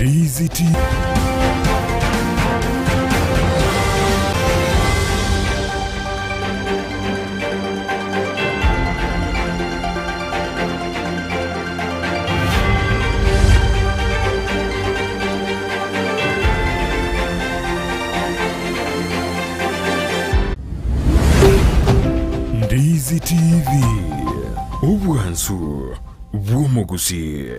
Ndizi TV. Ndizi TV, obwansu bw'omogusii.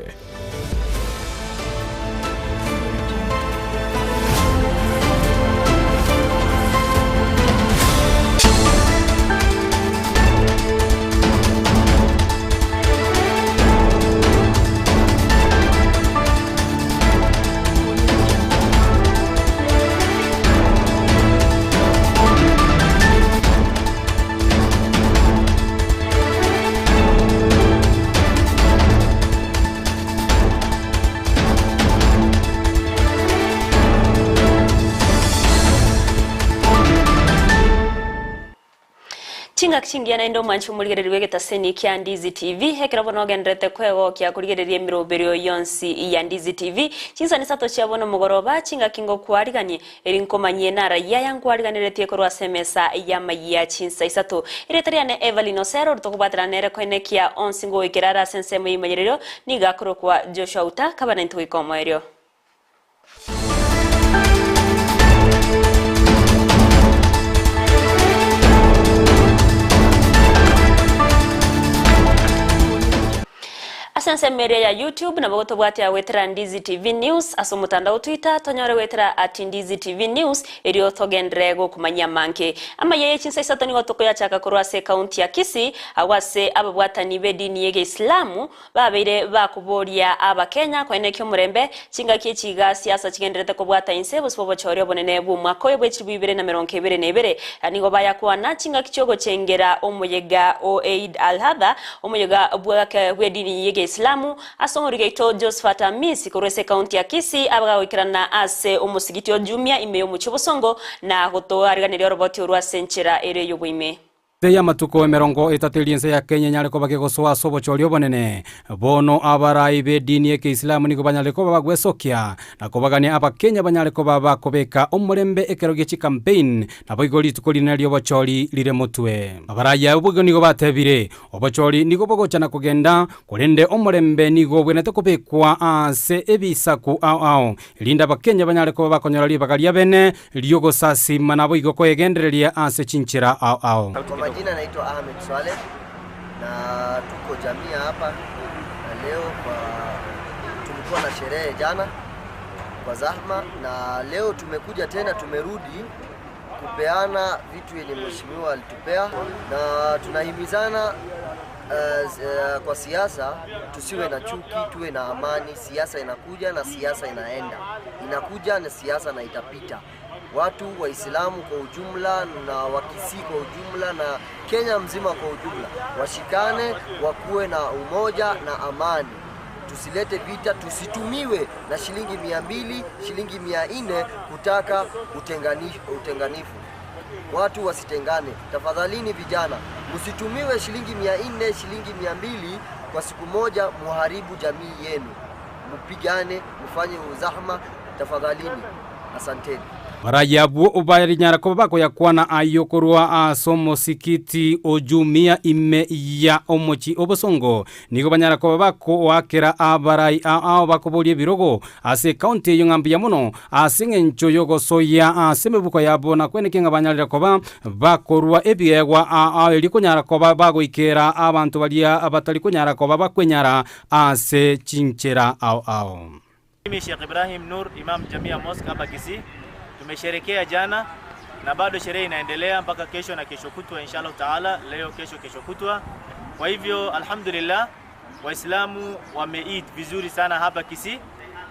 Chingaki chingiya naende omwanchi omorigereria bw'egetaseni kia Ndizi TV, ekero bono ogendererete kwegokia korigereria emeroberio yonsi ya Ndizi TV, chinsani isato chia bono mogoroba, chingaki ngokwariganie, Eri nkomanyie narayia aya nkwariganeretie korwa ase emesa y'amayia chinsa isato. Erieta riane Evelyn Osero, oria tokobwaterana nere koenekia onsi ngoikera are ase ensemo y'eimanyererio, nigo akorokwa Joshua Uta, kaba naintwe goika omoerio. Ase ensemo eria ya YouTube nabo gotobwatia goetera Ndizi TV News ase omotandao o Twitter tonyore goetera at Ndizi TV News erio togenderere gokomanyia amange. Amayia ye chinsa isato nigo tokoyachaka korwa ase ekaunti ya Kisii agwo ase ababwatani b'edini y'Egeislamu babeire bakoboria Abakenya koenekia omorembe chingaki echi iga siasa chigendererete kobwata inse bosio bw'obochori obonene bw'omwaka oyo bwe chilifu ibere na merongo ebere na ebere. Nigo bayakwana chingaki chi'ogochengera omoyega o Eid al-Adha Omoyega bw'egake bw'edini y'Egeislamu ase omorigaito Josephat Amisi korwa ase ekaunti ya Kisii abagagoikerana ase omosigiti o Jumia ime y'omochie o Bosongo na gotoariganeria oroboti orwo ase enchera ere y'oboime. Ase y'amatuko emerongo etato eria ense ya Kenya enyare koba kegosoa ase obochori obonene, bono abarai b'edini y'Ekeislamu nigo banyarire koba bagwesokia na kobagania Abakenya banyare koba bakobeka omorembe ekero gie chicampaign Naboigo rituko rinene ri'obochori rire motwe. Abarai abwo boigo nigo batebire, Obochori nigo bogocha na kogenda, korende omorembe nigo obwenerete kobekwa ase ebisaku ao ao, erinde Abakenya banyare koba bakonyora ribaga riabene ri'ogosasima naboigo koegendereria ase chinchera ao ao. Kwa majina naitwa Ahmed Swaleh na tuko jamia hapa na leo kwa tulikuwa na sherehe jana kwa zahma na leo tumekuja tena tumerudi kupeana vitu yenye mheshimiwa alitupea na tunahimizana uh, uh, kwa siasa tusiwe na chuki, tuwe na amani. Siasa inakuja na siasa inaenda, inakuja na siasa na itapita. Watu Waislamu kwa ujumla na Wakisii kwa ujumla na Kenya mzima kwa ujumla washikane, wakuwe na umoja na amani. Tusilete vita, tusitumiwe na shilingi 200, shilingi 400 kutaka utenganifu. Watu wasitengane. Tafadhalini vijana, msitumiwe shilingi 400, shilingi 200 kwa siku moja, muharibu jamii yenu. Mupigane, mufanye uzahma, tafadhalini. Asanteni. Abarai abwo barinyara koba bakoyakwana ayio korwa ase omosikiti o Jumia ime ya omochie o Bosongo. Nigo banyara koba bakoakera abarai ao bakoboria ebirogo ase ekaunti eyio ng'a mbuya mono ase engencho y'ogosoyia ase emebuko yabo na kwenekia ng'a banyarire koba bakorua ebiegwa ao erio konyara koba bagoikera abanto baria batari konyara koba bakwenyara ase chinchera ao ao. Mimi Sheikh Ibrahim Nur, Imam Jamia Mosque hapa Kisii. Tumesherekea jana na bado sherehe inaendelea mpaka kesho na kesho kutwa inshallah taala, leo kesho, kesho kutwa. Kwa hivyo alhamdulillah, Waislamu wameid vizuri sana hapa Kisii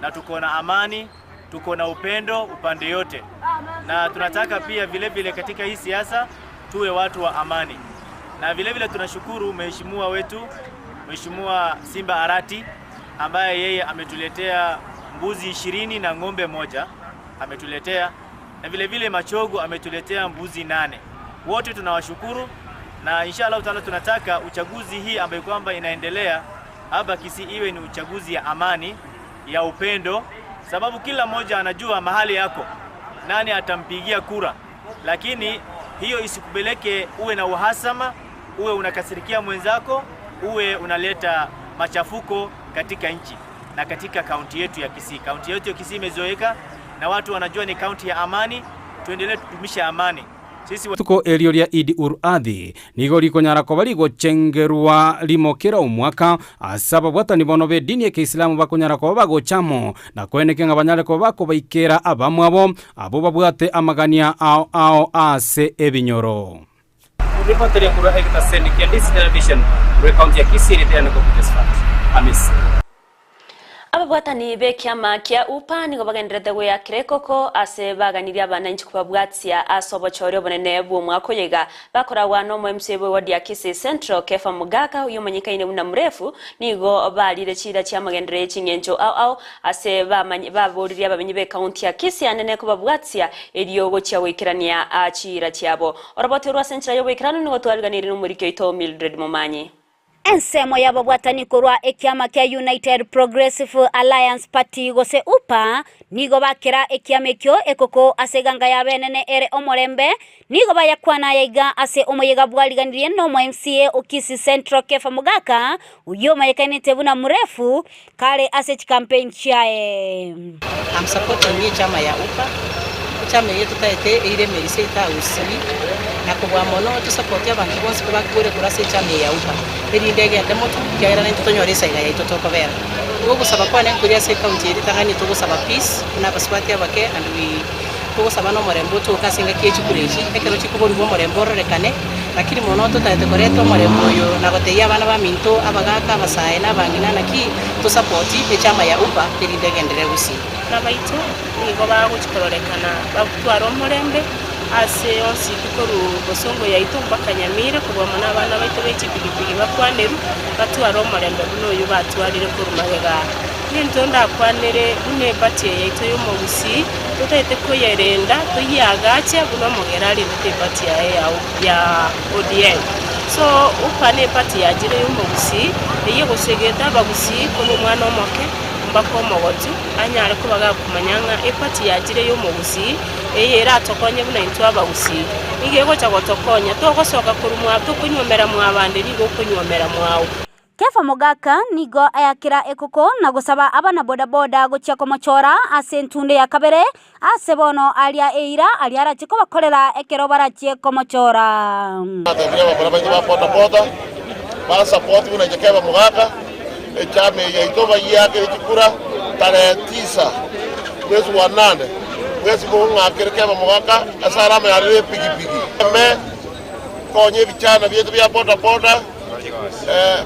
na tuko na amani, tuko na upendo upande yote, na tunataka pia vile vile katika hii siasa tuwe watu wa amani, na vile vile tunashukuru mheshimiwa wetu Mheshimiwa Simba Arati ambaye yeye ametuletea mbuzi 20 na ng'ombe moja ametuletea, na vile vile Machogo ametuletea mbuzi 8. Wote tunawashukuru na insha Allah taala tunataka uchaguzi hii ambayo kwamba inaendelea hapa Kisii iwe ni uchaguzi ya amani, ya upendo. Sababu kila mmoja anajua mahali yako nani atampigia kura, lakini hiyo isikupeleke uwe na uhasama, uwe unakasirikia mwenzako, uwe unaleta machafuko katika nchi na katika kaunti yetu ya Kisii. Kaunti yetu ya Kisii imezoeka na watu wanajua ni kaunti ya amani. Tuendelee tudumishe amani. Sisi Rituko erio ria Eid ul Adhi nigo rikonyara koba rigochengerwa rimo kera omwaka ase ababwatani bono b'edini y'Ekeisilamu bakonyara koba bagocha amo na koeneke ng'a banyare koba bakobaikera abamwabo abwo babwate amagania ao ao ase ebinyoro. Ripoteria korwa egetaseni kia Ndizi Television korwa ekaunti ya Kisii riria niko Josephat Amisi. Ababwatani b'ekiama kia UPA nigo bagendererete goeakera ekoko ase baganirie abananchi kobabwatia ase obochori obonene bw'omwaka oyo iga bakoragwa na omo MCA bwe ward ya Kisii Central Kefa Mogaka oyio omanyekaine buna Mrefu nigo barire chiira chi'amagenderero ye ching'encho ao ao ase baboririe abamenyi b'ecounty ya Kisii anene kobabwatia erio gochia goikerania chiira chiabo. Oroboti orwo ase enchera y'oboikeranu nigo twariganirie nomoriki oito Mildred Momanyi. Ensemo y'ababwatani korwa ekiama kia United Progressive Alliance Party gose UPA nigo bakera ekiama ekio ekoko ase eganga yabo enene ere omorembe, nigo bayakwana aya iga ase omoyega bwariganirie nomo MCA o Kisii Central Kefa Mogaka oyio omanyekanete buna Murefu kare ase chicampaign chiaye. I'm supporting echama ya UPA, echama eye totaete eire emeri seito aa Gusii, na kobua mono tosapotie abanto bonsi kobakure korwa ase echama eye ya UPA, erinde egende motwe, ekiagera naintwe tonyore esaiga yaito tokobera. Igo ogosaba kwane nkoria ase ecounty eye ritang'ani togosaba peace buna abasubati abake and we togosaba na omorembe otoke ase engaki ye chikura echi, ekero chikoborigwa omorembe ororekane, Lakini mono totaete koreta omorembe oyo na gotebia abana baminto, abagaaka, abasae, na abang'ina naki tosapoti echama ya UPA erinde egenderere gusii. Abana baito nigo bagochia kororekana batware omorembe ase onsi pi korwa bosongo yaito mpaka Nyamira kobua mono abana baito be chipigipigi bakwanerwe batware omorembe buna oyio batwarire korwa magega aa. Nintwe ndakwanere buna eparty eye yaito y'omogusii totaete koyerenda toyiagache buna omogere arendete eparty yaye ya ya ODM. So UPA ne eparty yachire y'omogusii eyio egosegeta abagusii korwa omwana omoke mpaka omogotu anyare koba gakomanya ng'a eparty yachire y'omogusii eye eratokonye buna intwe abagusii. Nigo egocha gotokonya togosoka korwa mwa tokonywomera mwabande nigo okonywomera mwao. Kefa Mogaka nigo ayakera ekoko na gosaba abana bodaboda gochia komochora ase entunde ya kabere ase bono aria eira aria arache kobakorera ekero barachie komochora. Natebire abamura baito ba bodaboda ba support buna inche Kefa Mogaka, echama eye yaito bayiakere chikura tarehe tisa mwezi wa nane mwezi mong'akere Kefa Mogaka ase arame arere epigipigi eme konye ebichana biaito bia bodaboda.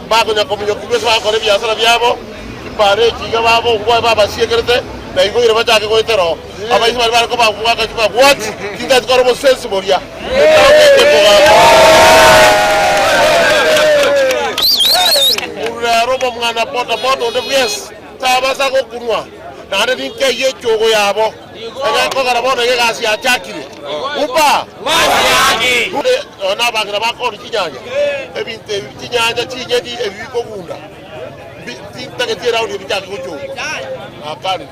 Mbakonya kominyokia ase bagokora ebiasara biabo, chipara echi iga babongwa babasiekerete, na igo ire bachake goetera oo. Abaisia baria bare kobabwaka chibabwati, tintageti kora obosensi boria. Ekero eke kogamba. Rero omomwana bodaboda onde bwensi tabasa gokunwa, naende ninkeyie echogo yabo. Egekogera bono iga egasi yachakire. Upa! Nonya nabang'ina bakoria chinyanya, ebinto ebi chinyanya chinyeni ebi bikogunda, tintageti eraundi ebichake gochongwa. Nakanire.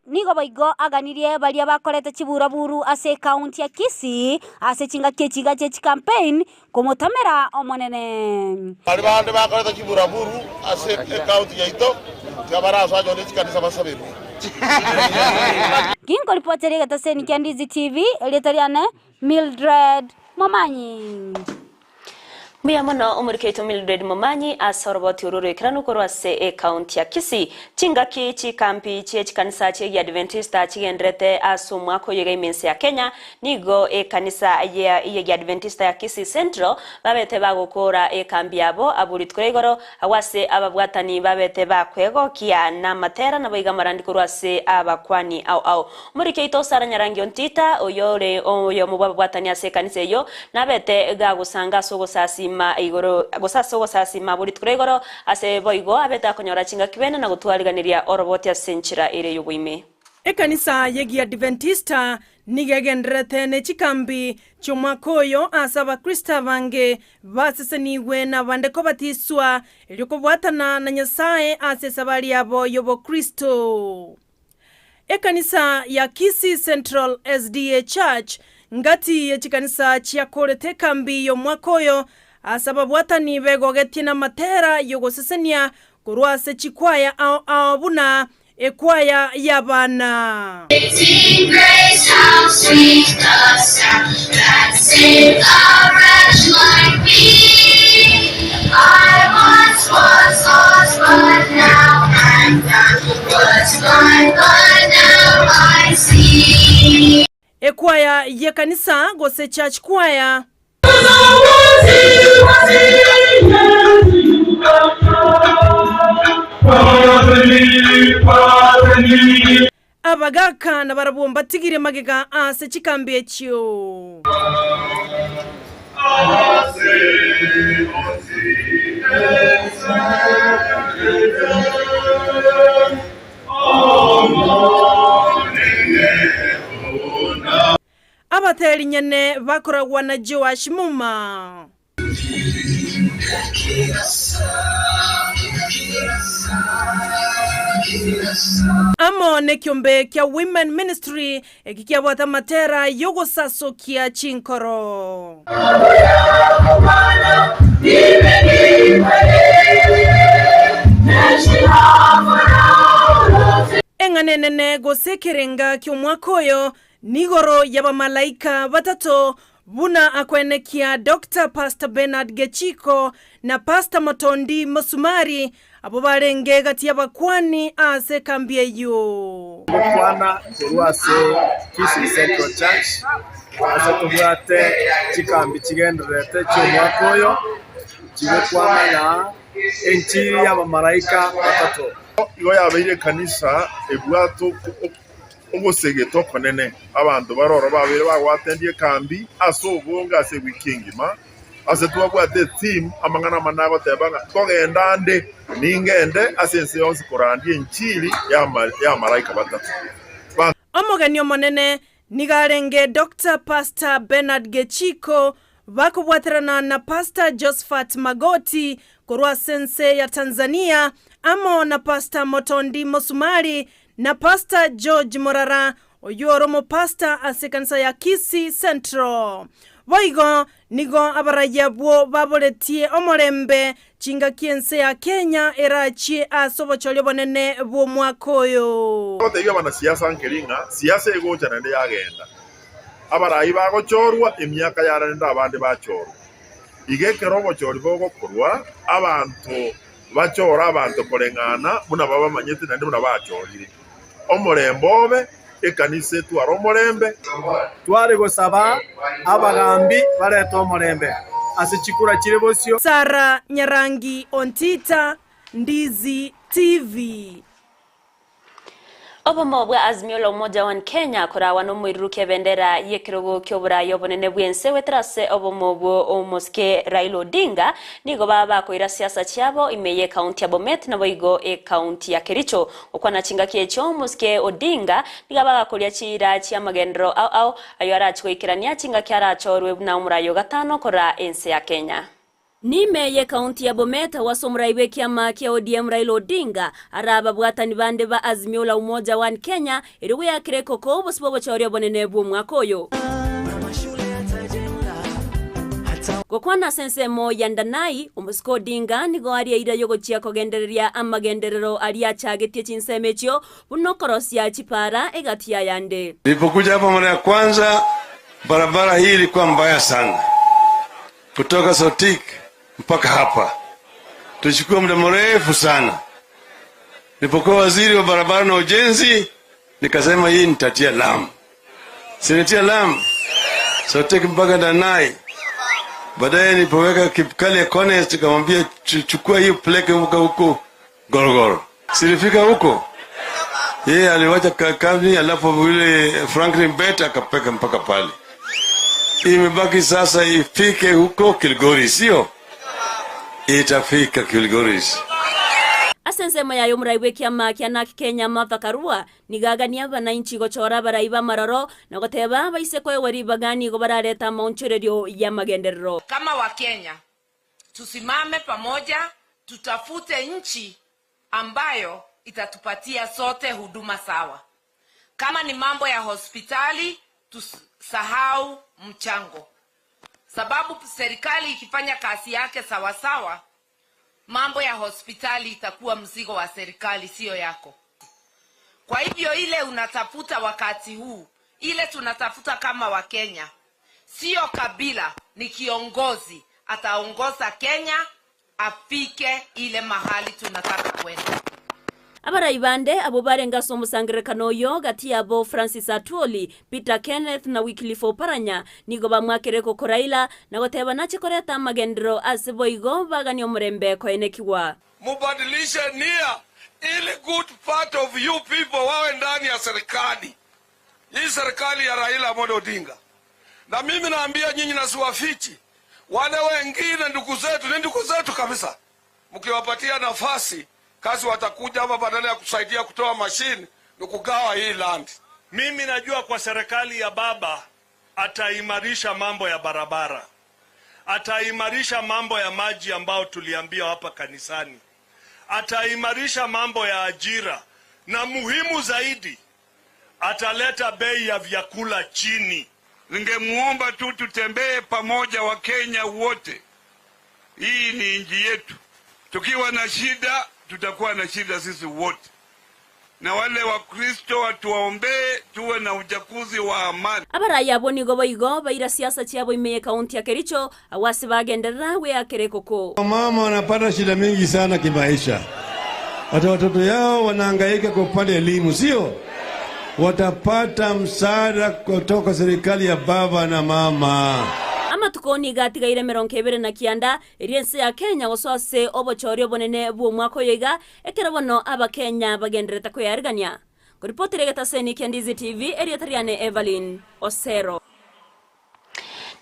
Nigo boigo aganirie baria bakorete chiburaburu ase ekaunti ya Kisii ase chingaki echi iga chie chicampaign komotamera Omonene. Baria bande bakorete chiburaburu ase ecounty yaito tiga barasoe onye ne chikanisa basaberwe. Ginkoripoteria egetaseni kia Ndizi TV, erieta riane Mildred Momanyi. Mbuya mono omoriki oito Mildred Momanyi ase oroboti oro oroikeranu korwa ase ecounty ya Kisii. Chingaki chikampi chie chikanisa chi'Egiadventista chigendererete ase omwaka oyo iga ime ense ya Kenya Nigo ekanisa y'Egiadventista ya Kisii Central babete bagokoora ekambi yabo abwo rituko ria igoro, agwo ase ababwatani babete bakwegokia namatera naboigo amarandi korwa ase abakuani ao ao. Omoriki oito Sarah Nyarangi Ontita, oyio ore oyomo bw'ababwatani ase ekanisa eyio, nabete gagosanga ase ogosasiima igoro gose ase ogosasiima abwo rituko ria igoro, ase boigo abete akonyora chingaki bene na gotwariganeria oroboti ase enchera ere y'oboime. Ekanisa y'Egiadventista Nigo egendererete ne chikambi chi'omwaka oyo aase Abakristo abange basesenigwe na abande kobatiswa, erio kobwatana na Nyasae ase esabari yabo y'obokristo. Ekanisa ya Kisii Central SDA Church ngati ye chikanisa chiakorete ekambi y'omwaka oyo ase ababwatani begogetie namatera y'ogosesenia korwa ase chikwaya ao ao buna ekwaya y'abana. Amazing grace, how sweet the sound that saved a wretch like me. I once was lost, but now am found. Was blind, but now I see. Ekwaya y'ekanisa gose church choir. Abagaaka nabarabwo mbatigire magega ase chikambi echio. Abateri nyene bakoragwa na Joash Muma. Amo nekiombe kia Women Ministry eki kiabwate amatera yogosasokia chinkoro. Eng'ana enene gose ekerenga ki'omwaka oyo Nigoro y'abamalaika batato buna akoenekia Doctor Pastor Bernard Gechiko na Pastor Motondi Mosumari abwo barenge gati y'abakuani ase ekambi eyio. Ngokwana korwa ase Kisii Central Church ase tobwate chikambi chigendererete chi'omwaka oyo chigokwana ng'a enchiri y'abamalaika batato. Igo yabeire ekanisa ebwate Ogosegeta okonene, abanto baroro babeire bagwatendia ekambi ase obonge ase ewiki engima, ase twabwate etheme amang'ana amanene agoteba ng'a nkogenda ande, ningende ase ense yonsi korandia enchiri y'amalaika batato. Omogeni omonene nigo arenge Doctor Pastor Bernard Gechiko bakobwaterana na Pastor Josphat Magoti korwa ase ense ya Tanzania amo na Pastor Motondi Mosumari Na Pastor George Morara, oyio ore omopastor ase ekanisa ya Kisii Central. Boigo nigo abarai abwo baboretie omorembe chingaki ense ya Kenya erachie ase obochori obonene bw'omwaka oyo. Agotebia abanasiasa nkeri ng'a siasa egocha naende yagenda. Abarai bagochorwa emiaka yare naende abande bachorwa. Iga ekero obochori bogokorwa, abanto Bachore abanto koreng'ana buna babamanyete naende buna bachorire. Omorembe obe, ekanisa etware omorembe. Tware gosaba abagambi barete omorembe ase chikura chire bosio. Sarah Nyarangi Ontita, Ndizi TV. Obomo bwa Azimio la Umoja One Kenya koragwa nomoiruruki ebendera y'ekerogo ki'oboraai obonene bw'ense goetera ase obomo bwo omosike Raila Odinga nigo baba bakoira siasa chiabo ime y'ecounty ya Bomet naboigo ecounty ya Kericho. Gokwana chingaki echio omosike Odinga nigo abagakoria chiira chi'amagenderero ao ao ayio arachi goikerania chingaki arachorwe buna omoraai o gatano koraa ense ya Kenya. Nime y'Ekaunti ya Bomet agwo ase omorai bw'ekiama kia ODM Raila Odinga are ababwatani bande ba Azimio la Umoja One Kenya erio goyakera ekoko obosio bw'obochori obonene bw'omwaka oyo. Gokwana ase ensemo ya Ndanai, omosike Odinga nigo aria eira y'ogochia kogendereria amagenderero aria achagetie chinsemo echio buna okorosia chipaara egati y'ayande. Nilipokuja hapa mara ya kwanza barabara hii ilikuwa mbaya sana. Kutoka Sotik mpaka hapa tulichukua muda mrefu sana. Nilipokuwa waziri wa barabara na ujenzi, nikasema hii nitatia lamu, sinitia lamu Sotik mpaka Danai. Baadaye nilipoweka Kipkali Kones, tukamwambia chukua hiyo peleke huko huko Gorogoro. Silifika huko yeye aliwacha kazi, alafu yule Franklin Bet akapeka mpaka pale. Imebaki sasa ifike huko Kilgoris, sio? Itafika Kilgoris. Ase ensemo yaye omorai bw'ekiama kia Narc Kenya Martha Karua nigo agania abanainchi gochora abarai b'amaroro na goteba baise koegwa ribaga nigo bararete amaonchorerio y'amagenderero. Kama Wakenya tusimame pamoja, tutafute nchi ambayo itatupatia sote huduma sawa. Kama ni mambo ya hospitali tusahau mchango, sababu serikali ikifanya kazi yake sawasawa, mambo ya hospitali itakuwa mzigo wa serikali, siyo yako. Kwa hivyo ile unatafuta wakati huu, ile tunatafuta kama Wakenya, siyo kabila, ni kiongozi ataongoza Kenya afike ile mahali tunataka kwenda. Abarai bande abwo barenge ase omosangererekano oyo, gati yabo Francis Atwoli, Peter Kenneth na Wycliffe Oparanya, nigo bamwakire koko Raila na goteba nache koreta amagenderero ase boigo baganie omorembe koenekigwa. Mubadilishe nia ili good part of you people wawe ndani ya serikali hii, serikali ya Raila Amolo Odinga. Na mimi naambia nyinyi, na siwafichi, wale wengine ndugu zetu ni ndugu zetu kabisa, mkiwapatia nafasi kazi watakuja hapa, badala ya kusaidia kutoa mashine ni kugawa hii land. Mimi najua kwa serikali ya baba ataimarisha mambo ya barabara, ataimarisha mambo ya maji ambao tuliambiwa hapa kanisani, ataimarisha mambo ya ajira, na muhimu zaidi ataleta bei ya vyakula chini. Ningemuomba tu tutembee pamoja, Wakenya wote. Hii ni nchi yetu. Tukiwa na shida, tutakuwa na shida sisi wote, na wale Wakristo watuwaombee tuwe na uchaguzi wa amani. Abarai abwo nigo boigo baira siasa chiabo ime y'ekaunti ya Kericho, agwo ase bagenderera gweakera ekoko. Wamama wanapata shida mingi sana kimaisha, hata watoto yao wanahangaika kwa upande elimu, sio? Watapata msaada kutoka serikali ya baba na mama. Amatuko nigo atigaire emerongo ebere na kianda erio ense ya Kenya gosoa ase obochori obonene bw'omwaka oyo iga, ekero bono Abakenya bagendererete kweyarigania. Nkoripotera egetaseni kia Ndizi TV, erieta riane Evelyn Osero.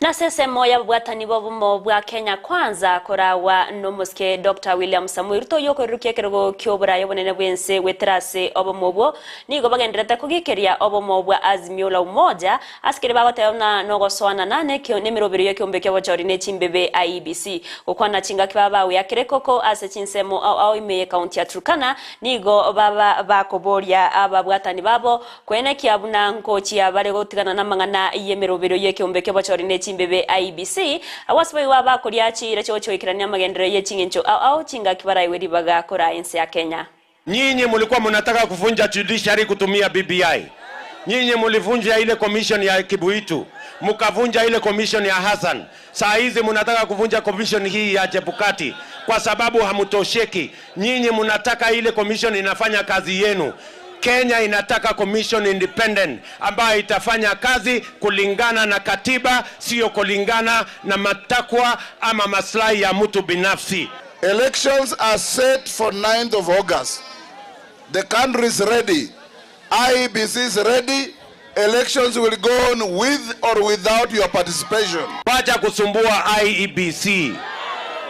Nase ensemo y'ababwatani b'obomo bwa Kenya Kwanza koragwa nomosike Doctor William Samoei Ruto oyio okoirurukia ekerogo ki'oboraia obonene bw'ense goetera ase obomo obwo nigo bagendererete kogikeria obomo bwa Azimio la Umoja ase keria bagoteba buna nogosoanana nemerobero y'ekeombe ki'obochori ne chimbebe IEBC gokwana chingaki baba bagweakire koko ase chinsemo ao ao ime y'ekaunti ya Turkana nigo baba bakoboria ababwatani babo Koenekia buna ngochia bare gotigana namang'ana y'emerobero y'ekeombe ki'obochori ne chimbebe IEBC, abwo ase boigo abakoria chiira chigochoikerania amagenderero ye ching'encho ao ao chingaki baraigwe ribaga koraa ense ya Kenya. Nyinyi mulikuwa munataka kuvunja judiciary kutumia BBI. Nyinyi mulivunja ile commission ya Kibuitu, mukavunja ile commission ya Hassan. Saa hizi munataka kuvunja commission hii ya Chebukati kwa sababu hamutosheki. Nyinyi munataka ile commission inafanya kazi yenu. Kenya inataka commission independent ambayo itafanya kazi kulingana na katiba, sio kulingana na matakwa ama maslahi ya mtu binafsi. Elections are set for 9th of August. The country is ready. IEBC is ready. Elections will go on with or without your participation. Wacha kusumbua IEBC.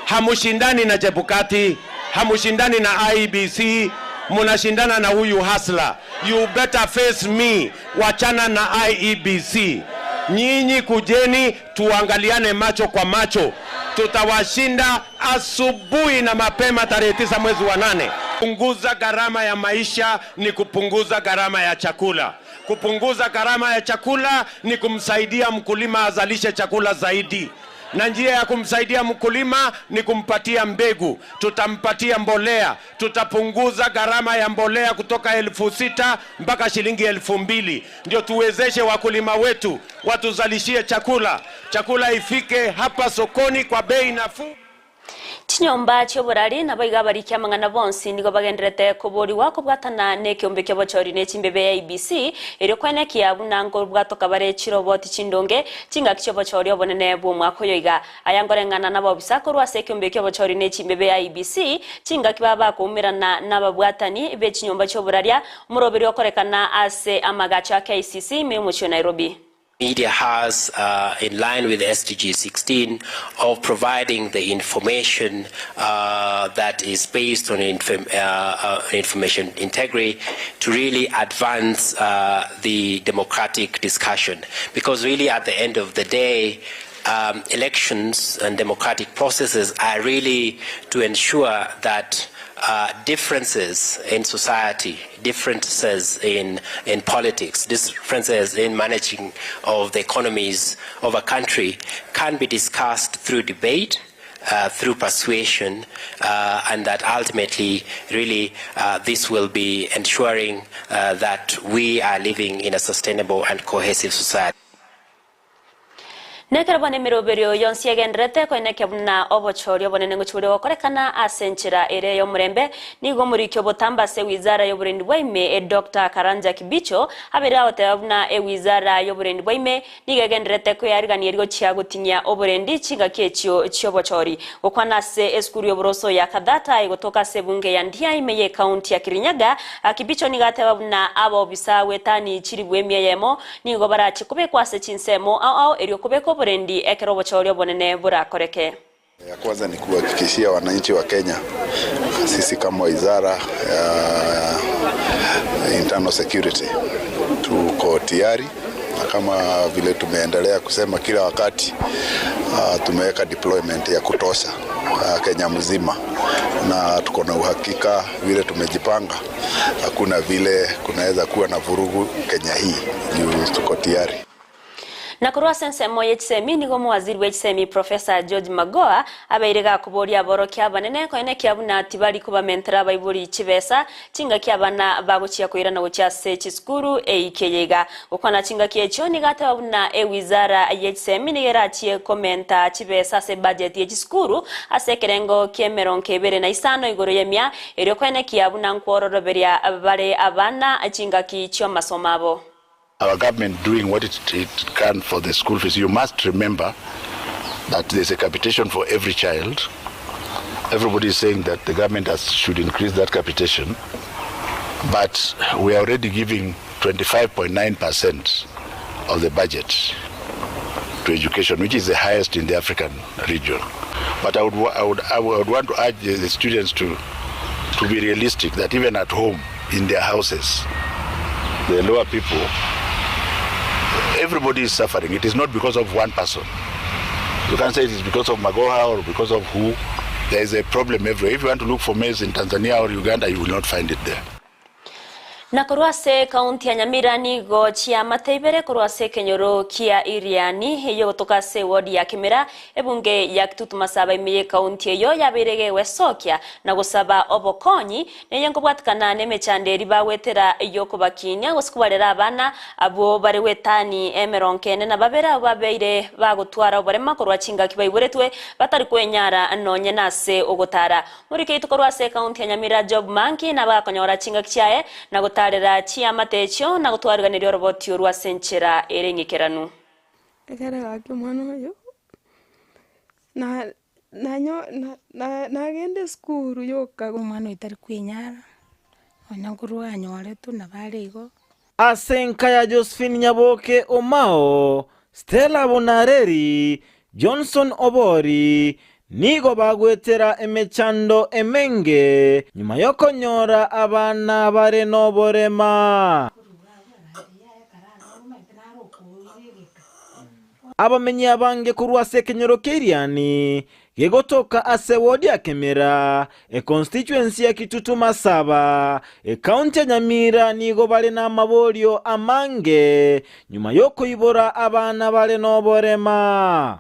Hamushindani na Chebukati, hamushindani na IEBC, munashindana na huyu hasla. You better face me. Wachana na IEBC. Nyinyi kujeni tuangaliane macho kwa macho. Tutawashinda asubuhi na mapema tarehe 9 mwezi wa 8. Kupunguza gharama ya maisha ni kupunguza gharama ya chakula. Kupunguza gharama ya chakula ni kumsaidia mkulima azalishe chakula zaidi. Na njia ya kumsaidia mkulima ni kumpatia mbegu, tutampatia mbolea, tutapunguza gharama ya mbolea kutoka 6,000 mpaka shilingi 2,000, ndio tuwezeshe wakulima wetu watuzalishie chakula, chakula ifike hapa sokoni kwa bei nafuu. Chinyomba chi'oborari naboigo abariki amang'ana bonsi nigo bagendererete koborigwa kobwatana nekeombe ki'obochori ne chimbebe ya IEBC erio koenekia buna nkobwatoka bare chiroboti chindonge chingaki chi'obochori obonene bw'omwaka oyo iga. Aya nkoreng'ana nabobisa korwa ase ekeombe ki'obochori ne chimbebe ya IEBC chingaki baba bakoumerana nababwatani be chinyomba chi'oboraria omoroberi okorekana ase amagacho a KICC ime y'omochie o Nairobi. Media has, in line with SDG 16, of providing the information that is based on information integrity to really advance the democratic discussion. Because really at the end of the day, elections and democratic processes are really to ensure that uh, differences in society, differences in, in politics, differences in managing of the economies of a country can be discussed through debate, uh, through persuasion, uh, and that ultimately, really, uh, this will be ensuring uh, that we are living in a sustainable and cohesive society. Nekero bono emeroberio yonsi egendererete koenekia buna obochori obonene ngochia bore gokorekana ase enchera ere y'omorembe, nigo omoriki obotambe ase ewizara y'oborendi bwa ime Doctor Karanja Kibicho abeire agoteba buna ewizara y'oborendi bwa ime nigo egendererete koyarigania erio gochia gotinyia oborendi chingaki echio chi'obochori. Gokwana ase esukuru y'oboroso ya Kathata egotoka ase ebunge ya Ndia ime y'ecounty ya Kirinyaga, Kibicho nigo ateba buna abaobisa gwetani chilifu emia eyemo Nigo barache kobekwa ase chinsemo ao ao erio kobeka oborendi ekero obochori obonene borakoreke. Ya kwanza ni kuhakikishia wananchi wa Kenya sisi kama wizara ya Internal Security tuko tayari na kama vile tumeendelea kusema kila wakati uh, tumeweka deployment ya kutosha uh, Kenya mzima na tuko na uhakika vile tumejipanga, hakuna vile kunaweza kuwa na vurugu Kenya hii juu tuko tayari. Na korwa ase ensemo ye chisemi nigo omowaziri bwe chisemi Professor George Magoha abeire gakoboria aborokia abanene koenekia buna tibari kobamentera abaibori chibesa chingaki abana bagochia koirana gochia ase chisukuru eiki eye iga. Gokwana chingaki echio nigo ateba buna ewizara ye chisemi nigo erachie komenta chibesa ase ebudget ye chisukuru ase ekerengo ki'emerongo ebere na isano igoro y'emia erio koenekia buna nkwororoberia bare abana chingaki chi'amasomo abo. Our government doing what it, it can for the school fees. You must remember that there's a capitation for every child. Everybody is saying that the government has, should increase that capitation, but we are already giving 25.9% of the budget to education, which is the highest in the African region. But I would, I would, I would want to urge the, the students to, to be realistic that even at home, in their houses, the lower people, everybody is suffering. It is not because of one person. You can't say it is because of Magoha or because of who. There is a problem everywhere. If you want to look for maize in Tanzania or Uganda, you will not find it there. Na korwa ase ekaunti ya Nyamira nigo chiamate ibere korwa ase ekenyoro kia Iriani eyio gotoka ase ewodi ya Kimera, ebunge ya Kitutu Masaba ime y'ekaunti eyio yabeire gegwesokia na gosaba obokonyi neye nkobwatikana nemechando eria bagwetera y'okobakinia gose kobarera abana abwo bare gwetani emerongo ene na babere abwo babeire bagotwara oborema korwa chingaki baiboretwe batari kwenyara nonye nase ogotara. Morike oito korwa ase ekaunti ya Nyamira Job Manki nabakonyora chingaki chiaye na gotaarera chiamate echio na gotwariganeria oroboti orwo ase enchera ere eng'ikeranu. Ekero gaki omwana oyo, na nanyo na na nagenda esukuru yoka. Omwana oyo tari kwenyara, nonya nkorwa anyoretwe nabo are igo. Ase enka ya Josephine Nyaboke Omao, Stella Bonareri, Johnson Obori, nigo bagwetera emechando emenge nyuma y'okonyora abana bare noborema. Abamenyi abange korwa ase ekenyoro kia Iriani gegotoka ase ward ya Kemera, econstituency ya Kitutu Masaba, ecounty ya Nyamira nigo bare namaborio amange nyuma y'okoibora abana bare noborema.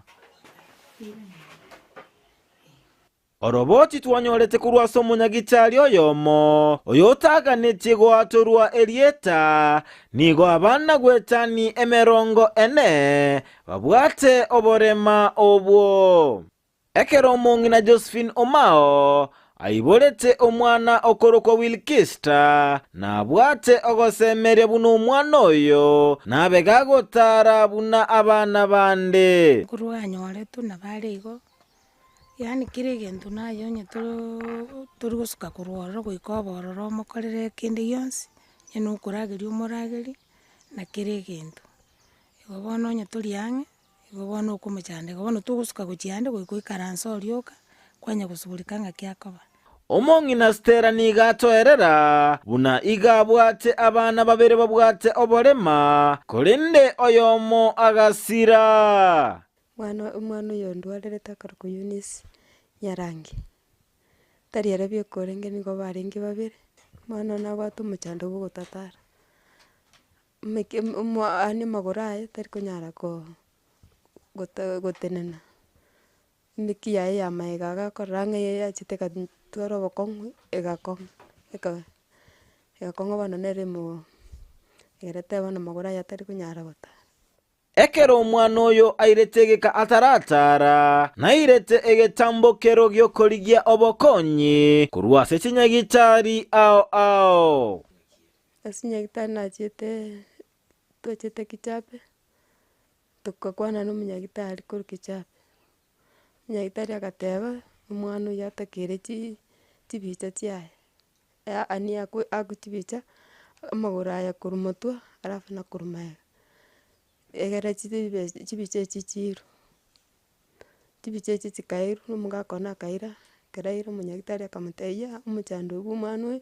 Oroboti twanyorete korwa ase omonyagitari oyomo oyotaganetie goatorwa erieta, nigo abana gwetani emerongo ene babwate oborema obwo. Ekero omong'ina Josephine Omao aiborete omwana okorokwa Wilkista, nabwate ogosemeria buna omwana oyo nabe gagotara buna abana bande. Korwa anyoretwe nabo are igo, yaani kera egento naye onye toro tori gosuka korwa ororo goika obe ororo omokorere kende gionsi, onye na okorageria omoragerie, na kera egento. Igo bono onye tori ang'e, igo bono okomochandeka, bono togosuka gochia ande goika oikaranse oria oka, kwanya gosugurika ng'aki akoba. Omong'ina Stella nigo atoerera buna iga abwate abana babere babwate oborema, korende oyomo agasira. Mwana omwana oyo ondwarerete akarokwa Eunice Nyarangi. Tari ere bieka orenge nigo barenge babere, omwana one nabwate omochando bwa ogotatara, omeke omo yaani amagoro aye tari konyara koo gota gotenena, emeki yaye ya maega iga akorora ng'a yachete egatwara obokong'u egakong'a eka egakong'a bono nere emo egerete bono amagoro aye atari konyara gotara. Ekero omwana oyo airete egeka ataratara, nairete egetambokero gi'okorigia obokonyi korwa ase chinyagitari ao ao. Ase nyagitari nachiete twachete kichape, tokakwana na omonyagitari korwa kichape, omonyagitari agateba, omwana oyio atakeire chi chibicha chiaye, yaani akwe akwe chibicha, amagoro aya korwa motwe alafu na korwa magega. Egere chibe chibicha echi chiirwe, chibicha echi chikairwa na omogaka one akaira, ekero aira omonyagitari akamotebia omochando bwa omwana oyo,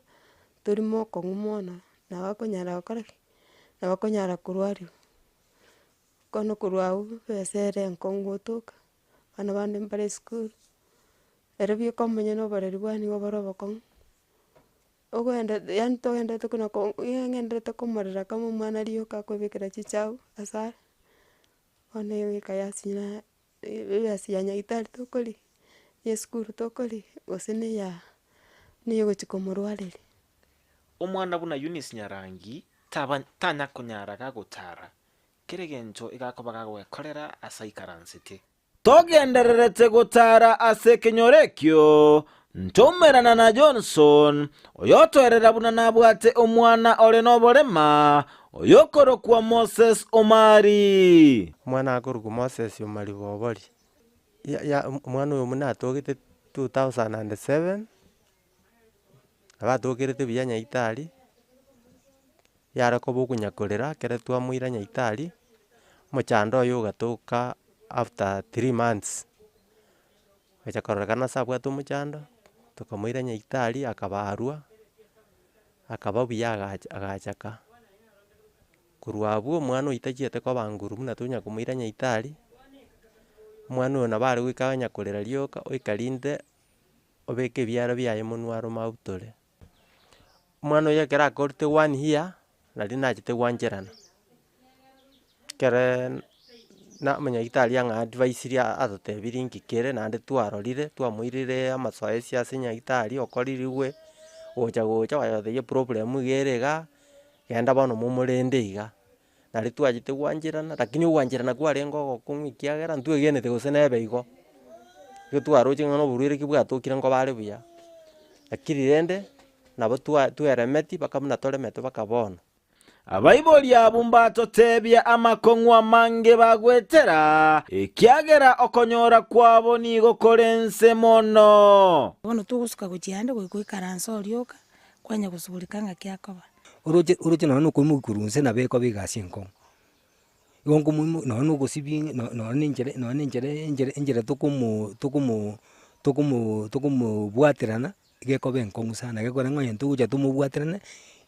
tori mokong'u mono, nabo akonyara gokora ki? Nabo akonyara korwariwa. Bono korwa abwo ebesa ere enkong'u gotoka, abana bande mbare esukuru, ere bieka omonyene oboreri bwane nigo bore obokong'u. Ogoenda yaani togenderete kona ko ng'enderete komorera kama omwana rioka akoebekera chichabu ase are, bono egoika yasinya egasi ya nyagetari tokorigia, ya esukuru tokorigia, gose na eya na eyogochia komorwareria. Omwana buna Eunice Nyarangi taba tanya konyara gagotara, kera egento egakoba gagoekorera ase aikaransete. Togendererete gotaara ase ekenyoro ekio, ntoumerana na Johnson, oyotoerera buna nabwate omwana ore noborema, oyokorokwa Moses Omari. Omwana akorokwa Moses Omari Bobori, ya ya omwana oyo buna atogete 2007, nabo atokerete buya nyaitari, yare koba okonyakorera ekere twamoira nyaitari, omochando oye ogatoka after 3 months, ogacha kororekana ase abwate omochando, tokamoira nyaitari akabarwa, akaba buya agacha agachaka. Korwa abwo omwana oyio tachiete koba nguru buna tonya komoira nyaitari, omwana oyo nabo are goika onya korera rioka oika rinde obeke ebiara biaye monwe arome abutore. Omwana oyo ekero akorete one year, nari nachete gwancherana, ekereee na omonyagitari ang'a advice ria atotebirie nki kere naende twarorire twamoirire amasoesi ase nyagitari okoririgwe, gocha gocha bagatotebia eproblem iga ere igaa, genda bono momorende iga. Nari twachete gwancherana, lakini ogwancherana kwarenge ogokong'u ekiagera ntwegenete gose nebe igo, nigo twaroche ng'a na oborwaire ki bwatokire nkoba are buya, lakini rende, nabo twa tweremeti mpaka buna toremete mpaka bono. Abaibori abwo mbatotebia amakong'u amange bagwetera, ekiagera okonyora kwabo nigo kore nse mono. Bono togosuka gochia ande goika oikaranse orioka, kwanya gosugurika ng'aki akoba. Oroche oroche nonye na okoimokia korwa inse nabo ekoba egasi enkong'u. Igo nkomoimokia nonye na ogosibia no nonye na enchera nonye na enchera enchera enchera tokomo tokomo tokomo tokomobwaterana, gekoba enkong'u sana gekogera ng'a onye togocha tomobwaterane,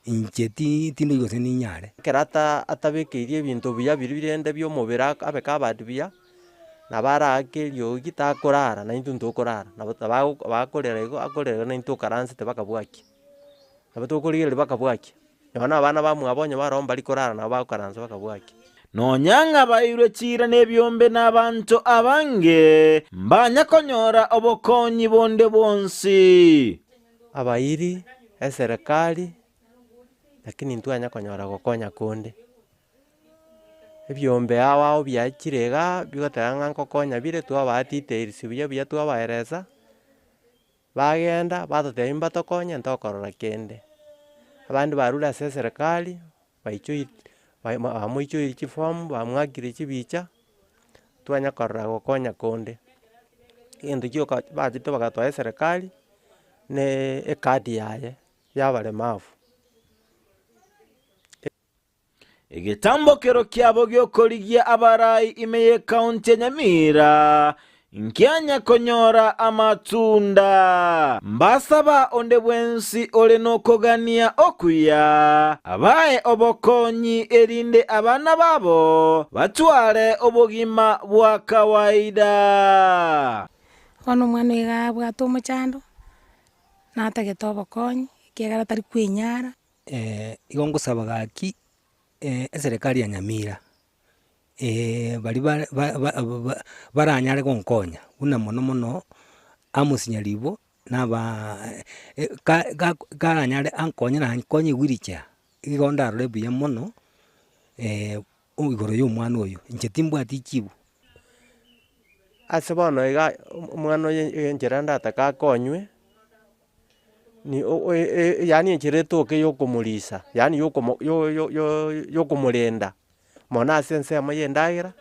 inche ti tindoi gose ninyare. Ekero ata atabekeirie ebinto buya biria birende bia omobere ak abe covered buya, nabo araake eriogi takorara na intwe ntokorara, nabo nabo bakorera igo akorera igo na intwe tokaransete mpaka bwakia. Nabo tokorigereria mpaka bwakia, nonya na abana bamwabo onye baroo mbari korara nabo bagokaransa mpaka bwakia. Nonya ng'a bairwe chiira nebiombe nabanto abange, mbanya konyora obokonyi bonde bwonsi. Abairi, eserekari, lakini ntwanya konyora gokonya konde. Ebiombe ao ao biachire igaa, bigoteba ng'a nkokonya bire, twabaa details buya buya twabaeresa. Bagenda, batotebia mbatokonye ntokorora kende. Abande barure ase eserekari, baichoiri bamoichoiri chifomu, bamwakire chibicha, twanya korora gokonya konde. Egento gioka bachete bagatoa eserekari, na ekadi yaye ya abaremavu. Egetambokero kiabo gi'okorigia abarai ime y'ekaunti ya Nyamira nkianya konyora amatunda. Mbasaba onde bwensi ore nokogania okuya abae obokonyi erinde abana babo batware obogima bwa kawaida. Bono omwana oyo iga abwate omochando. Natagete obokonyi, ekiagera tari kwenyara. Igo ngosaba gaki eserekari ya Nyamira, baria bare ba- ba- ba- baranyare gonkonya, buna mono mono Amos Nyaribo na abaa ka- ga- karanyare ankonye na ankonye ewheelchair, igo ndarore buya mono igoro ya omwana oyo, inche timbwati chibu. Ase bono iga omwana oyo enchera ndatake akonywe, ni o- e- yaani enchera etoke ya okomorisa, yaani ya okomo yo- yo- yo ya okomorenda, mono ase ensemo ya endagera,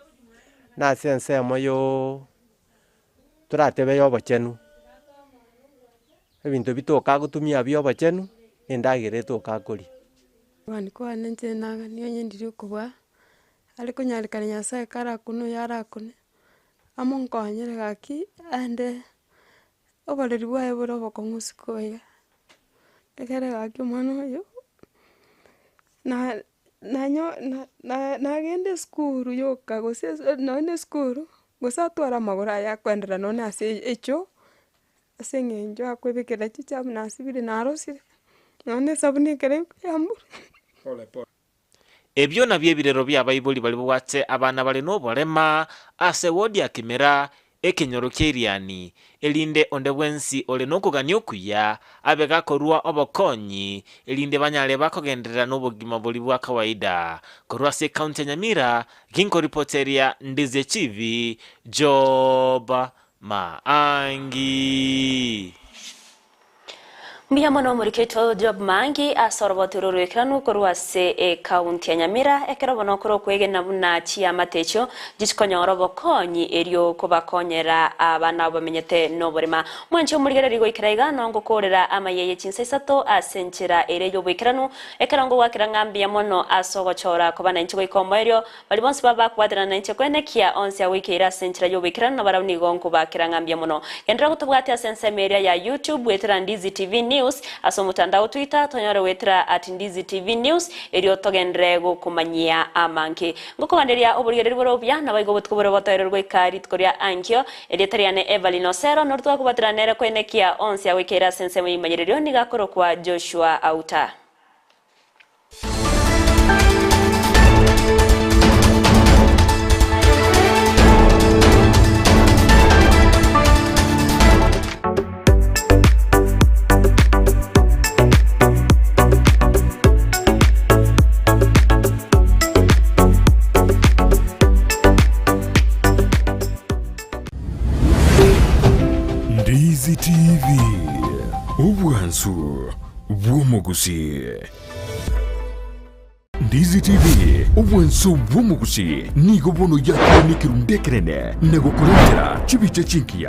na ase ensemo yooo toratebe ya obochenu. Ebinto bitoka agotumia bia obochenu, na endagera etoka akoria. Kogani kwane inche nagani onye ndiri okobua, are konyarekana Nyasaye karakune oyo arakune, amonkonyere gaki aende oboreri bwaye bore obokong'u isiko iga, ekere gaki omwana oyo, na nanyo na- na nagenda esukuru yoka gose ase nonye na esukuru, gose atware amagoro aye akoenderera nonye na ase echoo, ase eng'encho akoebekera chichafu nasibire narosire, nonye na esabuni ekero ekoyambora. Ebio nabio ebirero bi'abaibori baria babwate abana bare noborema ase wodi ya Kimera, ekenyoro kia Iriani, erinde onde bwensi ore nokogania okuya abe gakorua obokonyi, erinde banyare bakogenderera nobogima boria bwa kawaida. Korwa ase ekaunti ya Nyamira, ginkoripoteria Ndizie TV, Job Maangi. Mbuya mono omoriki oito Job Maangi ase oroboti oro rw'ekeranu korwa ase ekaunti ya Nyamira, ekero bono okore okwegena buna chiamate echio nchichikonyora obokonyi erio kobakonyera abana abwo bamenyete noborema. Mwanche omorigereria goikera iga nongokoorera amaiya ye chinsa isato ase enchera ere y'oboikeranu, ekero ngogwakera ng'a mbuya mono ase ogochora koba nainche goika omoerio, Baria bonsi babakobwaterana nainche koenekia onsi agoikeire ase enchera y'oboikeranu nabarabwo nigo nkobakera ng'a mbuya mono. Genderera gotobwatia ase ensemo eria ya YouTube goetera Ndizi TV News, ase omotandao Twitter tonyore goetera at Ndizi TV News erio togenderere gokomanyia amange. Ngokoganderia oborigereria bore obuya naboigo obotuko bore botoereru goika rituko ria ankio. Erieta riane Evelyn Osero nori twakobwaterana nere koenekia onsi agoikeire ase ensemo y'eimanyererio nigo akorokwa Joshua Auta. Ndizi TV, obwansu bw'omogusii. Ndizi TV, obwanso bw'omogusii, nigo bono yakinire ekerundu ekenene na gokorentera chibicha chingiya.